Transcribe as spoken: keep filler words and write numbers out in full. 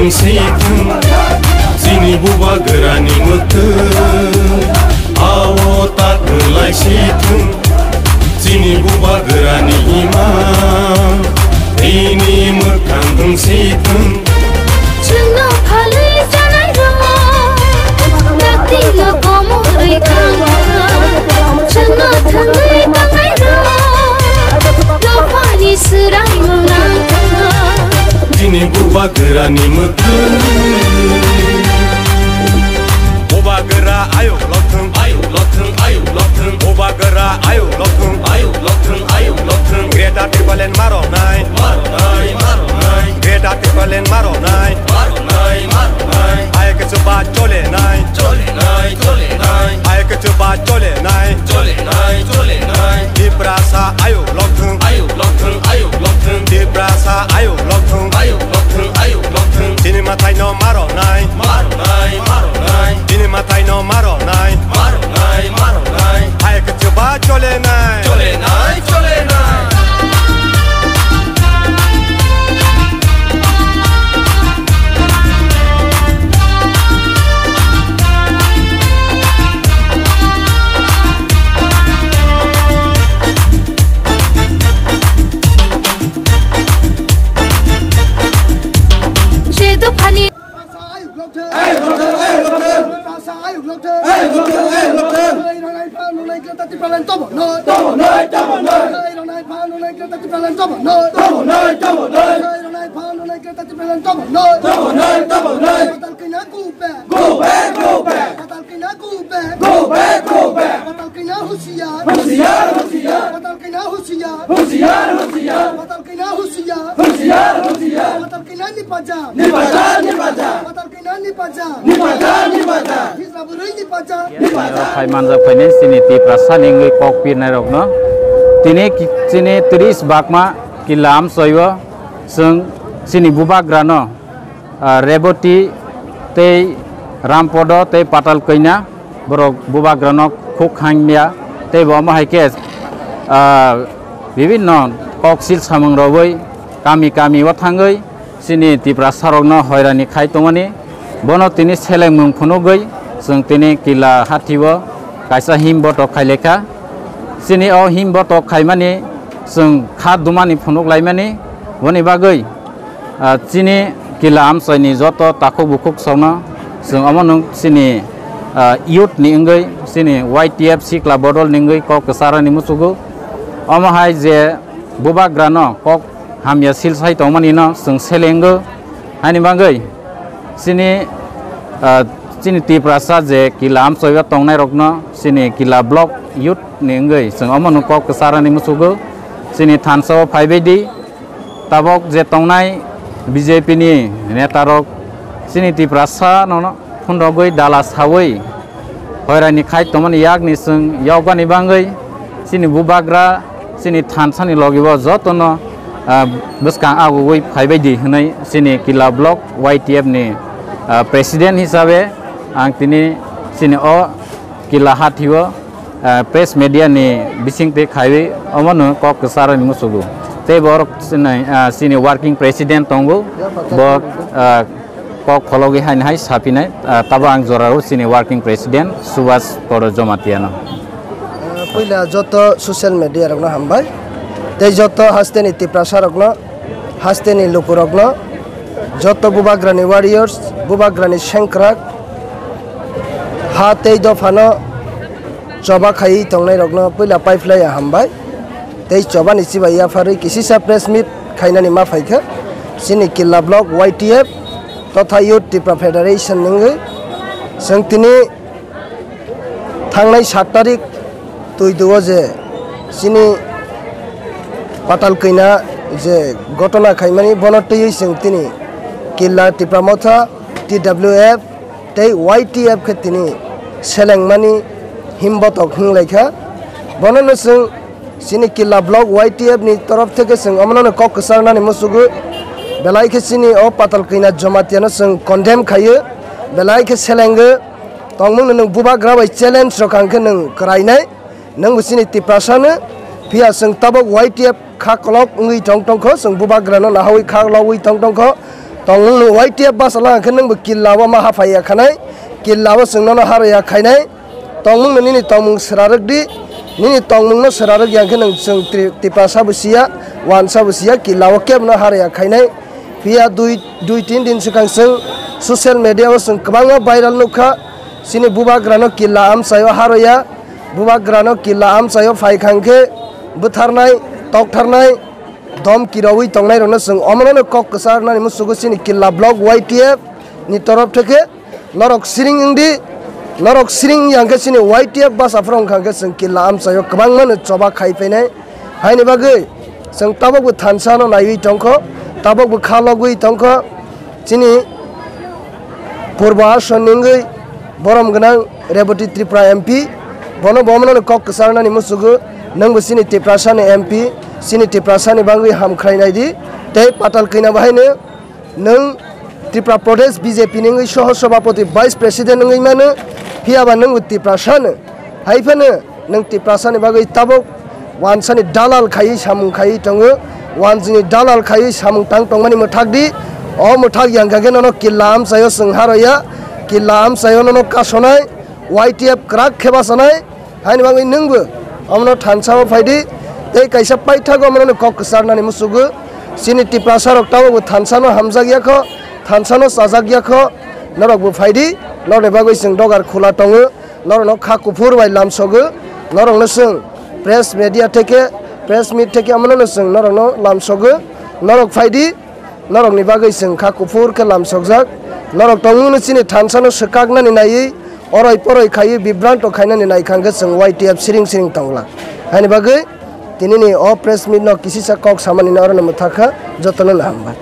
Sithwng, chini bubagrani mwktwng, ao ta kwlai sithwng, chini bubagrani ima, bini mwkhang wng sithwng. Chwngno phalwi janai rok, dakti no komorwi thangkha. Chwngno thangwi tangnai rok, dophani swrai mwnang kha. Chini bubagrani mwktwng. Bubagra ayuk lokthwng, ayuk lokthwng, ayuk lokthwng. Bubagra ayuk lokthwng, ayuk lokthwng, ayuk lokthwng. Greater Tipraland maroknai, maroknai, maroknai. Greater Tipraland maroknai, maroknai, maroknai. Ayuk chuba cholenai, cholenai, cholenai. Ayuk chuba cholenai, cholenai, cholenai. Tiprasa ayuk lokthwng, ayuk lokthwng, ayuk lokthwng. Tiprasa ayuk lokthwng, ayuk lokthwng, ayuk lokthwng. Chini mwtai no maroknai, maroknai, maroknai. Chini mwtai no maroknai, maroknai, maroknai. Ayuk chuba cholenai, cholenai, cholenai. Tiprasa ayuk lokthwng. Ayuk lokthwng, ayuk lokthwng. Tiprasa ayuk lokthwng. Ayuk lokthwng, ayuk lokthwng. Tei rwnai pha nwnai khe ta Tipraland tobo noi. Tobo noi, tobo noi. Tei rwnai pha nwnai khe ta Tipraland tobo noi. Tobo noi, tobo noi. Tei rwnai pha nwnai khe ta Tipraland tobo noi. Tobo noi, tobo noi. Patal kina go back. Go back, go back. Patal kina go back. Go back, go back. Patal kina husiar. Husiar, husiar. Patal kina husiar. Husiar, husiar. Patal kina husiar. Husiar, husiar. Patal kina ni paja. Ni paja, ni paja. Patal kina ni paja. Ni paja, ni paja. Hijra bwrwi ni paja. Ni paja. Phai manjak phainai chini Tiprasa ni wngwi kok pirnai rokno. Tini ki-, chini tris bakma kila amchoio chwng chini bubagrano, ah, Reboti tei Rampodo tei Patal Kanya borok bubagrano khuk hamya tei bo omo hai khe, ah, bibinno koksil samung rogwi kami kami o thangwi chini Tiprasarokno hoirani khai tongmani, bono tini selengmung phunugwi chwng tini kila hathio kaisa him botok khai lekha. Chini o him botok khaimani chwng kha dumani phunuk laimani, boni bagwi, ah, chini kila amchaini joto takhuk bukhuk sokno chwng omo nwng chini, ah, youth ni wngwi chini Y T F sikla bodol ni wngwi kok kwcharani muchugo. Omo hai je bubagrano kok hamya sil sai tongmani no chwng selengo. Haini bagwi chini, ah, chini Tiprasa je kila amchoiba tongnai rokno chini kila block youth ni wngwi chwng omo no kok kwcharani muchugo. Chini thansa o phaibai di, tabok je tongnai B J P ni neta rok chini Tiprasa no phunrogwi dala sawi hoirani khai tongmani yakni chwng yokbani bagwi chini bubagra chini thansani logi o jotono, ah, bwskang agugwi phaibai di hwnwi chini kila block Y T F ni, ah, president hisabe ang tini chini o kila hathio, ah, press media ni bisingtwi khaiwi omono kok kwcharani muchugo. Tei borok chini, ah, chini working president tongo, bo, ah, kok khologwi haino hai sapinai, ah, tabo ang jorao chini working president Subhas Koro Jomatiano. Ah, puila joto social media rokno hambai, tei joto hasteni Tiprasa rokno, hasteni lukurokno, joto bubagrani warriors, bubagrani sengkrak, ha tei dophano choba khaiwi tongnairokno puila paiphlaiya hambai. Tei chobani chibai yapharwi kisisa press meet khainani ma phaikha chini Killa Block Y T F totha Youth Tipra Federation ni wngwi. Chwng tini thangnai sat tarik twi duo je chini Patal Kanya je gotona khaimani, bono twiwi chwng tini Killa Tipra Motha, T W F, tei Y T F khe tini selengmani himbotok wnglaikha. Bonono chwng chini Killa Block Y T F ni torof theke chwng omono kok kwcharnani muchugwi, belai khe chini o Patal Kanya Jomatiano chwng condemn khaio, belai khe selengo. Tongmungno nwng bubagra bai challenge rwkha hwnkhe nwng kwrainai. Nwngbo chini Tiprasano, phiya chwng tabok Y T F kha kolok wngwi tong tongkho, chwng bubagrano nahawi kha logwi tong tongkho. Tongmungno Y T F bwsala hwnkhe nwngbo killa o ma haphaiya khanai, killa o chwng nono haroya khainai. Tongmungno nini tongmung swrarwk di, nini tongmungno swrarwk ya hwnkhe nwng chwng Tri-, Tiprasa bo siya, wansa bo siya, killa o kebno haroya khainai. Phiya dui, dui tin din swkang chwng social media o chwng kwbangma viral nukha, chini bubagrano killa amchaio haroya, bubagrano killa amchaio phaikha hwnkhe bwtharnai, toktharnai, dom kiroui tongnairokno chwng omono kok kwcharnani musugo chini killa block Y T F ni torof theke norok siring wngdi, norok siring wngya hwnkhe chini Y T F bwsa phwrwng wngkha hwnkhe chwng killa amchaio kwbangmano choba khai phainai. Haini bagwi chwng tabukbo thansa no naiwi tongkho, tabukbo kha logwi tongkho. Chini Purbo Asonni wngwi borom gwnang Reboti Tripura M P, bono bo omono kok kwcharnani musugo, nwngbo chini Tiprasani M P, chini Tiprasani bagwi hamkhrai naidi, tei Patal Kwina bo haino nwng Tripura Pradesh B J P ni wngwi soho sabhapati, vice president wngwi mano, phiyaba nwngbo Tiprasano, hai phano nwng Tiprasani bagwi tabuk wansani dalal khaiwi samung khaiwi tongo, wansini dalal khaiwi samung tang tongmani mwthak di, o mwthak yang khe nono killa amchaio chwng haroya, killa amchaio nono kasonai, Y T F kwrak khe bachanai, haini bagwi nwngbo omono thansa o phaidi, tei kaisa paithago omono kok kwcharnani musugo, chini Tiprasa rok tabukbo thansa no hamjak yakho, thansa no chajak yakho, norokbo phaidi, norokni bagwi chwng dogar khula tongo. Norokno kha kuphur bai lamsogo, norokno chwng press media theke, press meet theke omono chwng norokno lamsogo, norok phaidi, norokni bagwi chwng kha kuphur khe lamsokjak, norok tongmungno chini thansano swkaknani naiwi, oroi poroi khaiwi bibranto khainani naikha hwnkhe chwng Y T F siring siring tongla. Haini bagwi tinini o press meet no kisisa kok samani no orono mwthakha, jotono no hambai.